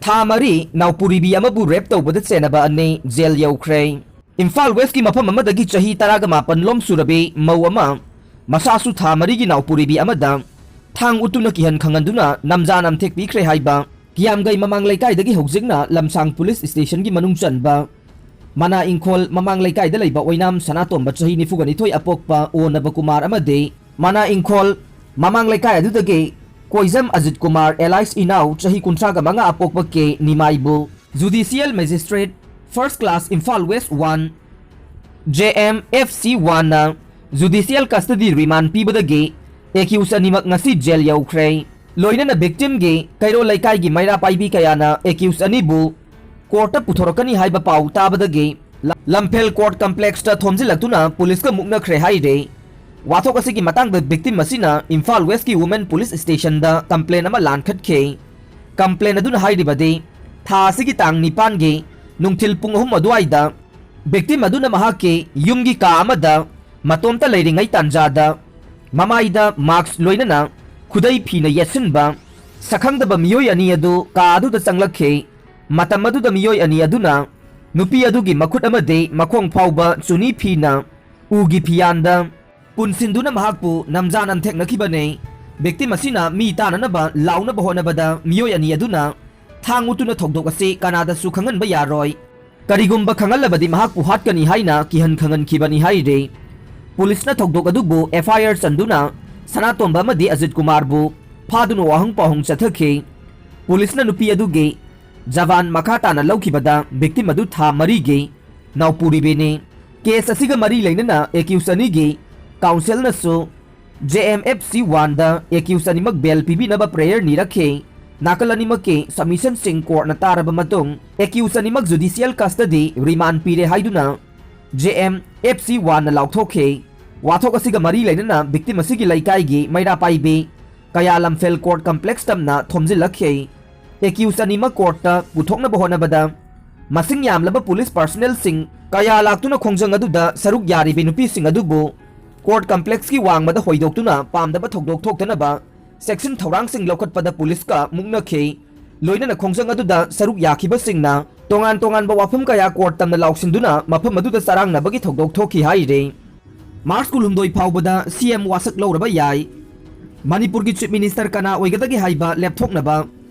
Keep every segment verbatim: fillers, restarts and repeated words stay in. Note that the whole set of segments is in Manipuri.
ꯊꯥ ꯃꯔꯤ ꯅꯥꯎꯄꯨꯔꯤꯕꯤ ꯑꯃꯕꯨ rape ꯇꯧꯕꯗ ꯆꯦꯟꯅꯕ ꯑꯅꯤ ꯖꯦꯜ ꯌꯧꯈ꯭ꯔꯦ꯫ ꯏꯝꯐꯥꯜ ꯋꯦꯁꯀꯤ ꯃꯐꯝ ꯑꯃꯗꯒꯤ ꯆꯍꯤ ꯇꯔꯥꯒ ꯃꯥꯄꯟ ꯂꯣꯝ ꯁꯨꯔꯕꯤ ꯃꯧ ꯑꯃ, ꯃꯁꯥꯁꯨ ꯊꯥ ꯃꯔꯤꯒꯤ ꯅꯥꯎꯄꯨꯔꯤꯕꯤ ꯑꯃꯗ ꯊꯥꯡ ꯎꯠꯇꯨꯅ ꯀꯤꯍꯟ ꯈꯪꯍꯟꯗꯨꯅ ꯅꯝꯖꯥ ꯅꯝꯊꯦꯛ ꯄꯤꯈ꯭ꯔꯦ ꯍꯥꯏꯕ ꯀꯤꯌꯥꯝꯒꯩ ꯃꯃꯥꯡ ꯂꯩꯀꯥꯏꯗꯒꯤ ꯍꯧꯖꯤꯛꯅ ꯂꯝꯁꯥꯡ ꯄꯨꯂꯤꯁ ꯁ꯭ꯇꯦꯁꯟꯒꯤ ꯃꯅꯨꯡ ꯆꯟꯕ ꯃꯅꯥ ꯏꯪꯈꯣꯜ ꯃꯃꯥꯡ ꯂꯩꯀꯥꯏꯗ ꯂꯩꯕ ꯑꯣꯏꯅꯥꯝ ꯁꯅꯥꯇꯣꯝꯕ ꯆꯍꯤ ꯅꯤꯐꯨꯒ ꯅꯤꯊꯣꯏ ꯑꯄꯣꯛꯄ ꯑꯣ ꯅꯕꯀꯨꯃꯥꯔ ꯑꯃꯗꯤ ꯃꯅꯥ ꯏꯪꯈꯣꯜ ꯃꯃꯥꯡ ꯂꯩꯀꯥꯏ ꯑꯗꯨꯗꯒꯤ ꯀꯣꯏꯖꯝ ꯑꯖꯤꯠ ꯀꯨꯃꯥꯔ alias ꯏꯅꯥꯎ ꯆꯍꯤ ꯀꯨꯟꯊ꯭ꯔꯥꯒ ꯃꯉꯥ ꯑꯄꯣꯛꯄ ꯀꯦ ꯅꯤꯃꯥꯏꯕꯨ Judicial Magistrate First Class Imphal West one, J M F C one ꯅ judicial custody remand ꯄꯤꯕꯗꯒꯤ accused ꯑꯅꯤꯃꯛ ꯉꯁꯤ ꯖꯦꯜ ꯌꯧꯈ꯭ꯔꯦ꯫ ꯂꯣꯏꯅꯅ victimꯒꯤ ꯀꯩꯔꯣꯜ ꯂꯩꯀꯥꯏꯒꯤ ꯃꯩꯔꯥ ꯄꯥꯏꯕꯤ ꯀꯌꯥꯅ accused ꯑꯅꯤꯕꯨ courtꯇ ꯄꯨꯊꯣꯔꯛꯀꯅꯤ ꯍꯥꯏꯕ ꯄꯥꯎ ꯇꯥꯕꯗꯒꯤ ꯂ-, ꯂꯝꯐꯦꯜ court complexꯇ ꯊꯣꯝꯖꯤꯜꯂꯛꯇꯨꯅ ꯄꯨꯂꯤꯁꯀ ꯃꯨꯛꯅꯈ꯭ꯔꯦ ꯍꯥꯏꯔꯦ꯫ ꯋꯥꯊꯣꯛ ꯑꯁꯤꯒꯤ ꯃꯇꯥꯡꯗ victim ꯑꯁꯤꯅ ꯏꯝꯐꯥꯜ ꯋꯦꯁꯀꯤ Women Police Stationꯗ complain ꯑꯃ ꯂꯥꯟꯈꯠꯈꯤ꯫ Complain ꯑꯗꯨꯅ ꯍꯥꯏꯔꯤꯕꯗꯤ, ꯊꯥ ꯑꯁꯤꯒꯤ ꯇꯥꯡ ꯅꯤꯄꯥꯟꯒꯤ ꯅꯨꯡꯊꯤꯜ ꯄꯨꯡ ꯑꯍꯨꯝ ꯑꯗꯨꯋꯥꯏꯗ victim ꯑꯗꯨꯅ ꯃꯍꯥꯛꯀꯤ ꯌꯨꯝꯒꯤ ꯀꯥ ꯑꯃꯗ ꯃꯇꯣꯝꯇ ꯂꯩꯔꯤꯉꯩ ꯇꯥꯟꯖꯥꯗ ꯃꯃꯥꯏꯗ mask ꯂꯣꯏꯅꯅ ꯈꯨꯗꯩ ꯐꯤꯅ ꯌꯦꯠꯁꯤꯟꯕ ꯁꯛꯈꯪꯗꯕ ꯃꯤꯑꯣꯏ ꯑꯅꯤ ꯑꯗꯨ ꯀꯥ ꯑꯗꯨꯗ ꯆꯪꯂꯛꯈꯤ꯫ ꯃꯇꯝ ꯑꯗꯨꯗ ꯃꯤꯑꯣꯏ ꯑꯅꯤ ꯑꯗꯨꯅ ꯅꯨꯄꯤ ꯑꯗꯨꯒꯤ ꯃꯈꯨꯠ ꯑꯃꯗꯤ ꯃꯈꯣꯡ ꯐꯥꯎꯕ ꯆꯨꯅꯤ ꯐꯤꯅ ꯎꯒꯤ ꯐꯤꯌꯥꯟꯗ ꯄꯨꯟꯁꯤꯟꯗꯨꯅ ꯃꯍꯥꯛꯄꯨ ꯅꯝꯖꯥ ꯅꯝꯊꯦꯛꯅꯈꯤꯕꯅꯤ꯫ Victim ꯑꯁꯤꯅ ꯃꯤ ꯇꯥꯅꯅꯕ ꯂꯥꯎꯅꯕ ꯍꯣꯠꯅꯕꯗ ꯃꯤꯑꯣꯏ ꯑꯅꯤ ꯑꯗꯨꯅ ꯊꯥꯡ ꯎꯠꯇꯨꯅ ꯊꯧꯗꯣꯛ ꯑꯁꯤ ꯀꯅꯥꯗꯁꯨ ꯈꯪꯍꯟꯕ ꯌꯥꯔꯣꯏ, ꯀꯔꯤꯒꯨꯝꯕ ꯈꯪꯍꯜꯂꯕꯗꯤ ꯃꯍꯥꯛꯄꯨ ꯍꯥꯠꯀꯅꯤ ꯍꯥꯏꯅ ꯀꯤꯍꯟ ꯈꯪꯍꯟꯈꯤꯕꯅꯤ ꯍꯥꯏꯔꯤ꯫ ꯄꯨꯂꯤꯁꯅ ꯊꯧꯗꯣꯛ ꯑꯗꯨꯕꯨ F I R ꯆꯟꯗꯨꯅ ꯁꯅꯥꯇꯣꯝꯕ ꯑꯃꯗꯤ ꯑꯖꯤꯠ ꯀꯨꯃꯥꯔꯕꯨ ꯐꯥꯗꯨꯅ ꯋꯥꯍꯪ ꯄꯥꯎꯍꯪ ꯆꯠꯊꯈꯤ꯫ ꯄꯨꯂꯤꯁꯅ ꯅꯨꯄꯤ ꯑꯗꯨꯒꯤ ꯖꯕꯥꯟ ꯃꯈꯥ ꯇꯥꯅ ꯂꯧꯈꯤꯕꯗ victim ꯑꯗꯨ ꯊꯥ ꯃꯔꯤꯒꯤ ꯅꯥꯎꯄꯨꯔꯤꯕꯤꯅꯤ꯫ Case ꯑꯁꯤꯒ ꯃꯔꯤ ꯂꯩꯅꯅ accused ꯑꯅꯤꯒꯤ counsel ꯅꯁꯨ J M F C one ꯗ accused ꯑꯅꯤꯃꯛ bail ꯄꯤꯕꯤꯅꯕ prayer ꯅꯤꯔꯛꯈꯤ꯫ ꯅꯥꯀꯜ ꯑꯅꯤꯃꯛꯀꯤ submission ꯁꯤꯡ court ꯅ ꯇꯥꯔꯕ ꯃꯇꯨꯡ, accused ꯑꯅꯤꯃꯛ judicial custody remand ꯄꯤꯔꯦ ꯍꯥꯏꯗꯨꯅ J M F C one ꯅ ꯂꯥꯎꯊꯣꯛꯈꯤ꯫ ꯋꯥꯊꯣꯛ ꯑꯁꯤꯒ ꯃꯔꯤ ꯂꯩꯅꯅ victim ꯑꯁꯤꯒꯤ ꯂꯩꯀꯥꯏꯒꯤ ꯃꯩꯔꯥ ꯄꯥꯏꯕꯤ ꯀꯌꯥ ꯂꯝꯐꯦꯜ court complex ꯇꯝꯅ ꯊꯣꯝꯖꯤꯜꯂꯛꯈꯤ꯫ Accused ꯑꯅꯤꯃꯛ court ꯇ ꯄꯨꯊꯣꯛꯅꯕ ꯍꯣꯠꯅꯕꯗ ꯃꯁꯤꯡ ꯌꯥꯝꯂꯕ ꯄꯨꯂꯤꯁ personnel ꯁꯤꯡ ꯀꯌꯥ ꯂꯥꯛꯇꯨꯅ ꯈꯣꯡꯖꯪ ꯑꯗꯨꯗ ꯁꯔꯨꯛ ꯌꯥꯔꯤꯕꯤ ꯅꯨꯄꯤꯁꯤꯡ ꯑꯗꯨꯕꯨ court complex ꯀꯤ ꯋꯥꯡꯃꯗ ꯍꯣꯏꯗꯣꯛꯇꯨꯅ ꯄꯥꯝꯗꯕ ꯊꯧꯗꯣꯛ ꯊꯣꯛꯇꯅꯕ ꯆꯦꯛꯁꯤꯟ ꯊꯧꯔꯥꯡꯁꯤꯡ ꯂꯧꯈꯠꯄꯗ ꯄꯨꯂꯤꯁꯀ ꯃꯨꯛꯅꯈꯤ꯫ ꯂꯣꯏꯅꯅ ꯈꯣꯡꯖꯪ ꯑꯗꯨꯗ ꯁꯔꯨꯛ ꯌꯥꯈꯤꯕꯁꯤꯡꯅ ꯇꯣꯉꯥꯟ ꯇꯣꯉꯥꯟꯕ ꯋꯥꯐꯝ ꯀꯌꯥ ꯀꯣꯔꯠ ꯇꯝꯅ ꯂꯥꯎꯁꯤꯟꯗꯨꯅ ꯃꯐꯝ ꯑꯗꯨꯗ ꯆꯔꯥꯡꯅꯕꯒꯤ ꯊꯧꯗꯣꯛ ꯊꯣꯛꯈꯤ ꯍꯥꯏꯔꯤ꯫ ꯃꯥꯔꯆ ꯀꯨꯟꯍꯨꯝꯗꯣꯏ ꯐꯥꯎꯕꯗ ꯁꯤ ꯑꯦꯝ ꯋꯥꯁꯛ ꯂꯧꯔꯕ ꯌꯥꯏ꯫ ꯃꯅꯤꯄꯨꯔꯒꯤ ꯆꯤꯐ ꯃꯤꯅꯤꯁꯇꯔ ꯀꯅꯥ ꯑꯣꯏꯒꯗꯒꯦ ꯍꯥꯏꯕ ꯂꯦꯞꯊꯣꯛꯅꯕ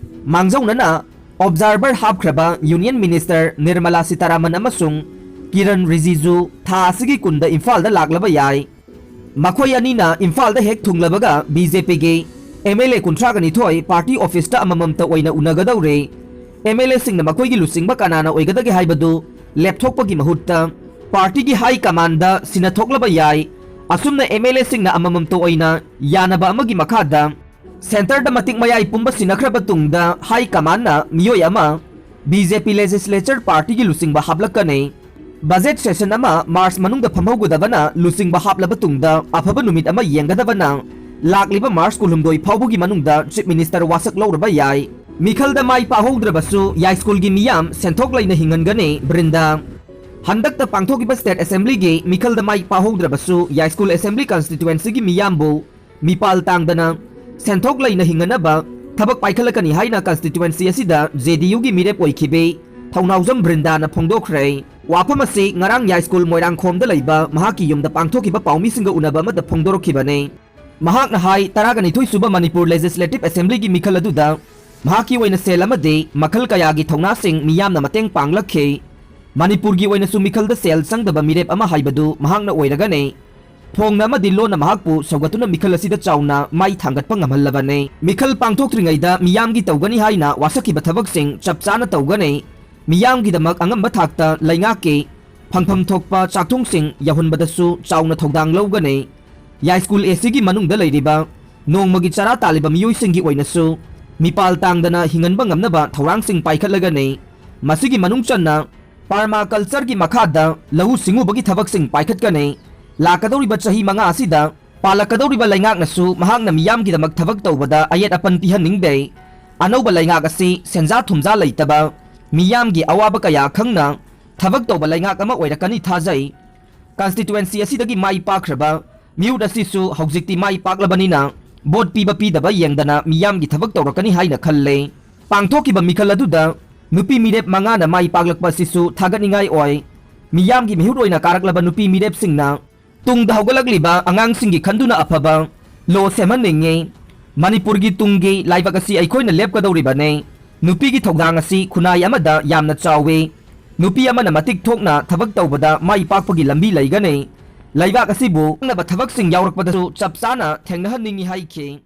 ꯃꯥꯡꯖꯧꯅꯅ ꯑꯣꯕꯖꯥꯔꯚꯔ ꯍꯥꯞꯈ꯭ꯔꯕ ꯌꯨꯅꯤꯌꯟ ꯃꯤꯅꯤꯁꯇꯔ ꯅꯤꯔꯃꯂꯥ ꯁꯤꯇꯥꯔꯥꯃꯟ ꯑꯃꯁꯨꯡ ꯀꯤꯔꯟ ꯔꯤꯖꯤꯖꯨ ꯊꯥ ꯑꯁꯤꯒꯤ ꯀꯨꯟꯗ ꯏꯝꯐꯥꯜꯗ ꯂꯥꯛꯂꯕ ꯌꯥꯏ꯫ ꯃꯈꯣꯏ ꯑꯅꯤꯅ ꯏꯝꯐꯥꯜꯗ ꯍꯦꯛ ꯊꯨꯡꯂꯕꯒ ꯕꯤ ꯖꯦ ꯄꯤꯒꯤ ꯑꯦꯝ ꯑꯦꯜ ꯑꯦ ꯀꯨꯟꯊ꯭ꯔꯥꯒ ꯅꯤꯊꯣꯏ ꯄꯥꯔꯇꯤ ꯑꯣꯐꯤꯁꯇ ꯑꯃꯃꯝꯇ ꯑꯣꯏꯅ ꯎꯅꯒꯗꯧꯔꯦ꯫ ꯑꯦꯝ ꯑꯦꯜ ꯑꯦꯁꯤꯡꯅ ꯃꯈꯣꯏꯒꯤ ꯂꯨꯆꯤꯡꯕ ꯀꯅꯥꯅ ꯑꯣꯏꯒꯗꯒꯦ ꯍꯥꯏꯕꯗꯨ ꯂꯦꯞꯊꯣꯛꯄꯒꯤ ꯃꯍꯨꯠꯇ ꯄꯥꯔꯇꯤꯒꯤ ꯍꯥꯏ ꯀꯃꯥꯟꯗ ꯁꯤꯟꯅꯊꯣꯛꯂꯕ ꯌꯥꯏ꯫ ꯑꯁꯨꯝꯅ ꯑꯦꯝ ꯑꯦꯜ ꯑꯦꯁꯤꯡꯅ ꯑꯃꯃꯝꯇ ꯑꯣꯏꯅ ꯌꯥꯅꯕ ꯑꯃꯒꯤ ꯃꯈꯥꯗ ꯁꯦꯟꯇꯔꯗ ꯃꯇꯤꯛ ꯃꯌꯥꯏ ꯄꯨꯝꯕ ꯁꯤꯟꯅꯈ꯭ꯔꯕ ꯇꯨꯡꯗ ꯍꯥꯏ ꯀꯃꯥꯟꯅ ꯃꯤꯑꯣꯏ ꯑꯃ ꯕꯤ ꯖꯦ ꯄꯤ ꯂꯦꯖꯤꯁꯂꯦꯆꯔ ꯄꯥꯔꯇꯤꯒꯤ ꯂꯨꯆꯤꯡꯕ ꯍꯥꯞꯂꯛꯀꯅꯤ꯫ ꯕꯖꯦꯠ ꯁꯦꯁꯟ ꯑꯃ ꯃꯥꯔꯆ ꯃꯅꯨꯡꯗ ꯐꯝꯍꯧꯒꯗꯕꯅ ꯂꯨꯆꯤꯡꯕ ꯍꯥꯞꯂꯕ ꯇꯨꯡꯗ ꯑꯐꯕ ꯅꯨꯃꯤꯠ ꯑꯃ ꯌꯦꯡꯒꯗꯕꯅ ꯂꯥꯛꯂꯤꯕ ꯃꯥꯔꯆ ꯀꯨꯟꯍꯨꯝꯗꯣꯏ ꯐꯥꯎꯕꯒꯤ ꯃꯅꯨꯡꯗ ꯆꯤꯐ ꯃꯤꯅꯤꯁꯇꯔ ꯋꯥꯁꯛ ꯂꯧꯔꯕ ꯌꯥꯏ꯫ ꯃꯤꯈꯜꯗ ꯃꯥꯏ ꯄꯥꯛꯍꯧꯗ꯭ꯔꯕꯁꯨ ꯌꯥꯏꯁ꯭ꯀꯨꯜꯒꯤ ꯃꯤꯌꯥꯝ ꯁꯦꯟꯊꯣꯛ ꯂꯩꯅ ꯍꯤꯡꯍꯟꯒꯅꯤ ꯕ꯭ꯔꯤꯟꯗꯥ꯫ ꯍꯟꯗꯛꯇ ꯄꯥꯡꯊꯣꯛꯈꯤꯕ ꯁ꯭ꯇꯦꯠ ꯑꯦꯁꯦꯝꯕ꯭ꯂꯤꯒꯤ ꯃꯤꯈꯜꯗ ꯃꯥꯏ ꯄꯥꯛꯍꯧꯗ꯭ꯔꯕꯁꯨ ꯌꯥꯏꯁ꯭ꯀꯨꯜ ꯑꯦꯁꯦꯝꯕ꯭ꯂꯤ ꯀꯟꯁꯇꯤꯇ꯭ꯋꯦꯟꯁꯤꯒꯤ ꯃꯤꯌꯥꯝꯕꯨ ꯃꯤꯄꯥꯜ ꯇꯥꯡꯗꯅ ꯁꯦꯟꯊꯣꯛ ꯂꯩꯅ ꯍꯤꯡꯅꯅꯕ ꯊꯕꯛ ꯄꯥꯏꯈꯠꯂꯛꯀꯅꯤ ꯍꯥꯏꯅ ꯀꯟꯁꯇꯤꯇ꯭ꯋꯦꯟꯁꯤ ꯑꯁꯤꯗ ꯖꯦ ꯗꯤ ꯌꯨꯒꯤ ꯃꯤꯔꯦꯞ ꯑꯣꯏꯈꯤꯕꯤ ꯊꯧꯅꯥꯎꯖꯝ ꯕ꯭ꯔꯤꯟꯗꯥꯅ ꯐꯣꯡꯗꯣꯛꯈ꯭ꯔꯦ꯫ ꯋꯥꯐꯝ ꯑꯁꯤ ꯉꯔꯥꯡ ꯌꯥꯏꯁ꯭ꯀꯨꯜ ꯃꯣꯏꯔꯥꯡꯈꯣꯝꯗ ꯂꯩꯕ ꯃꯍꯥꯛꯀꯤ ꯌꯨꯝꯗ ꯄꯥꯡꯊꯣꯛꯈꯤꯕ ꯄꯥꯎꯃꯤꯁꯤꯡꯒ ꯎꯅꯕ ꯑꯃꯗ ꯐꯣꯡꯗꯣꯔꯛꯈꯤꯕꯅꯤ꯫ ꯃꯍꯥꯛꯅ ꯍꯥꯏ, ꯇꯔꯥꯒ ꯅꯤꯊꯣꯏ ꯁꯨꯕ ꯃꯅꯤꯄꯨꯔ ꯂꯦꯖꯤꯁꯂꯦꯇꯤꯚ ꯑꯦꯁꯦꯝꯕ꯭ꯂꯤꯒꯤ ꯃꯤꯈꯜ ꯑꯗꯨꯗ ꯃꯍꯥꯛꯀꯤ ꯑꯣꯏꯅ ꯁꯦꯜ ꯑꯃꯗꯤ ꯃꯈꯜ ꯀꯌꯥꯒꯤ ꯊꯧꯅꯥꯁꯤꯡ ꯃꯤꯌꯥꯝꯅ ꯃꯇꯦꯡ ꯄꯥꯡꯂꯛꯈꯤ꯫ ꯃꯅꯤꯄꯨꯔꯒꯤ ꯑꯣꯏꯅꯁꯨ ꯃꯤꯈꯜꯗ ꯁꯦꯜ ꯆꯪꯗꯕ ꯃꯤꯔꯦꯞ ꯑꯃ ꯍꯥꯏꯕꯗꯨ ꯃꯍꯥꯛꯅ ꯑꯣꯏꯔꯒꯅꯤ꯫ ꯐꯣꯡꯅ ꯑꯃꯗꯤ ꯂꯣꯟꯅ ꯃꯍꯥꯛꯄꯨ ꯁꯧꯒꯠꯇꯨꯅ ꯃꯤꯈꯜ ꯑꯁꯤꯗ ꯆꯥꯎꯅ ꯃꯥꯏ ꯊꯥꯡꯒꯠꯄ ꯉꯝꯍꯜꯂꯕꯅꯤ꯫ ꯃꯤꯈꯜ ꯄꯥꯡꯊꯣꯛꯇ꯭ꯔꯤꯉꯩꯗ ꯃꯤꯌꯥꯝꯒꯤ ꯇꯧꯒꯅꯤ ꯍꯥꯏꯅ ꯋꯥꯁꯛꯈꯤꯕ ꯊꯕꯛꯁꯤꯡ ꯆꯞ ꯆꯥꯅ ꯇꯧꯒꯅꯤ꯫ ꯃꯤꯌꯥꯝꯒꯤꯗꯃꯛ ꯑꯉꯝꯕ ꯊꯥꯛꯇ ꯂꯩꯉꯥꯛꯀꯤ ꯐꯪꯐꯝ ꯊꯣꯛꯄ ꯆꯥꯛꯊꯨꯡꯁꯤꯡ ꯌꯧꯍꯟꯕꯗꯁꯨ ꯆꯥꯎꯅ ꯊꯧꯗꯥꯡ ꯂꯧꯒꯅꯤ꯫ ꯌꯥꯏꯁ꯭ꯀꯨꯜ ꯑꯦ ꯁꯤꯒꯤ ꯃꯅꯨꯡꯗ ꯂꯩꯔꯤꯕ ꯅꯣꯡꯃꯒꯤ ꯆꯔꯥ ꯇꯥꯜꯂꯤꯕ ꯃꯤꯑꯣꯏꯁꯤꯡꯒꯤ ꯑꯣꯏꯅꯁꯨ ꯃꯤꯄꯥꯜ ꯇꯥꯡꯗꯅ ꯍꯤꯡꯍꯟꯕ ꯉꯝꯅꯕ ꯊꯧꯔꯥꯡꯁꯤꯡ ꯄꯥꯏꯈꯠꯂꯒꯅꯤ꯫ ꯃꯁꯤꯒꯤ ꯃꯅꯨꯡ ꯆꯟꯅ ꯄꯥꯔꯃꯥꯀꯜꯆꯔꯒꯤ ꯃꯈꯥꯗ ꯂꯧꯎ ꯁꯤꯡꯎꯕꯒꯤ ꯊꯕꯛꯁꯤꯡ ꯄꯥꯏꯈꯠꯀꯅꯤ꯫ ꯂꯥꯛꯀꯗꯧꯔꯤꯕ ꯆꯍꯤ ꯃꯉꯥ ꯑꯁꯤꯗ ꯄꯥꯜꯂꯛꯀꯗꯧꯔꯤꯕ ꯂꯩꯉꯥꯛꯅꯁꯨ ꯃꯍꯥꯛꯅ ꯃꯤꯌꯥꯝꯒꯤꯗꯃꯛ ꯊꯕꯛ ꯇꯧꯕꯗ ꯑꯌꯦꯠ ꯑꯄꯟ ꯄꯤꯍꯟꯅꯤꯡꯗꯦ꯫ ꯑꯅꯧꯕ ꯂꯩꯉꯥꯛ ꯑꯁꯤ ꯁꯦꯟꯖꯥ ꯊꯨꯝꯖꯥ ꯂꯩꯇꯕ, ꯃꯤꯌꯥꯝꯒꯤ ꯑꯋꯥꯕ ꯀꯌꯥ ꯈꯪꯅ ꯊꯕꯛ ꯇꯧꯕ ꯂꯩꯉꯥꯛ ꯑꯃ ꯑꯣꯏꯔꯛꯀꯅꯤ ꯊꯥꯖꯩ꯫ ꯀꯟꯁꯇꯤꯇ꯭ꯋꯦꯟꯁꯤ ꯑꯁꯤꯗꯒꯤ ꯃꯥꯏ ꯄꯥꯛꯈ꯭ꯔꯕ ꯃꯤꯍꯨꯠ ꯑꯁꯤꯁꯨ ꯍꯧꯖꯤꯛꯇꯤ ꯃꯥꯏ ꯄꯥꯛꯂꯕꯅꯤꯅ ꯚꯣꯠ ꯄꯤꯕ ꯄꯤꯗꯕ ꯌꯦꯡꯗꯅ ꯃꯤꯌꯥꯝꯒꯤ ꯊꯕꯛ ꯇꯧꯔꯛꯀꯅꯤ ꯍꯥꯏꯅ ꯈꯜꯂꯦ꯫ ꯄꯥꯡꯊꯣꯛꯈꯤꯕ ꯃꯤꯈꯜ ꯑꯗꯨꯗ ꯅꯨꯄꯤ ꯃꯤꯔꯦꯞ ꯃꯉꯥꯅ ꯃꯥꯏ ꯄꯥꯛꯂꯛꯄ ꯑꯁꯤꯁꯨ ꯊꯥꯒꯠꯅꯤꯡꯉꯥꯏ ꯑꯣꯏ꯫ ꯃꯤꯌꯥꯝꯒꯤ ꯃꯤꯍꯨꯠ ꯑꯣꯏꯅ ꯀꯥꯔꯛꯂꯕ ꯅꯨꯄꯤ ꯃꯤꯔꯦꯞꯁꯤꯡꯅ ꯇꯨꯡꯗ ꯍꯧꯒꯠꯂꯛꯂꯤꯕ ꯑꯉꯥꯡꯁꯤꯡꯒꯤ ꯈꯟꯗꯨꯅ ꯑꯐꯕ ꯂꯣ ꯁꯦꯝꯍꯟꯅꯤꯡꯉꯤ꯫ ꯃꯅꯤꯄꯨꯔꯒꯤ ꯇꯨꯡꯒꯤ ꯂꯥꯏꯕꯛ ꯑꯁꯤ ꯑꯩꯈꯣꯏꯅ ꯂꯦꯞꯀꯗꯧꯔꯤꯕꯅꯤ꯫ ꯅꯨꯄꯤꯒꯤ ꯊꯧꯗꯥꯡ ꯑꯁꯤ ꯈꯨꯟꯅꯥꯏ ꯑꯃꯗ ꯌꯥꯝꯅ ꯆꯥꯎꯏ꯫ ꯅꯨꯄꯤ ꯑꯃꯅ ꯃꯇꯤꯛ ꯊꯣꯛꯅ ꯊꯕꯛ ꯇꯧꯕꯗ ꯃꯥꯏ ꯄꯥꯛꯄꯒꯤ ꯂꯝꯕꯤ ꯂꯩꯒꯅꯤ꯫ ꯂꯩꯕꯥꯛ ꯑꯁꯤꯕꯨ ꯀꯥꯟꯅꯕ ꯊꯕꯛꯁꯤꯡ ꯌꯥꯎꯔꯛꯄꯗꯁꯨ ꯆꯞ ꯆꯥꯅ ꯊꯦꯡꯅꯍꯟꯅꯤꯡꯏ ꯍꯥꯏꯈꯤ꯫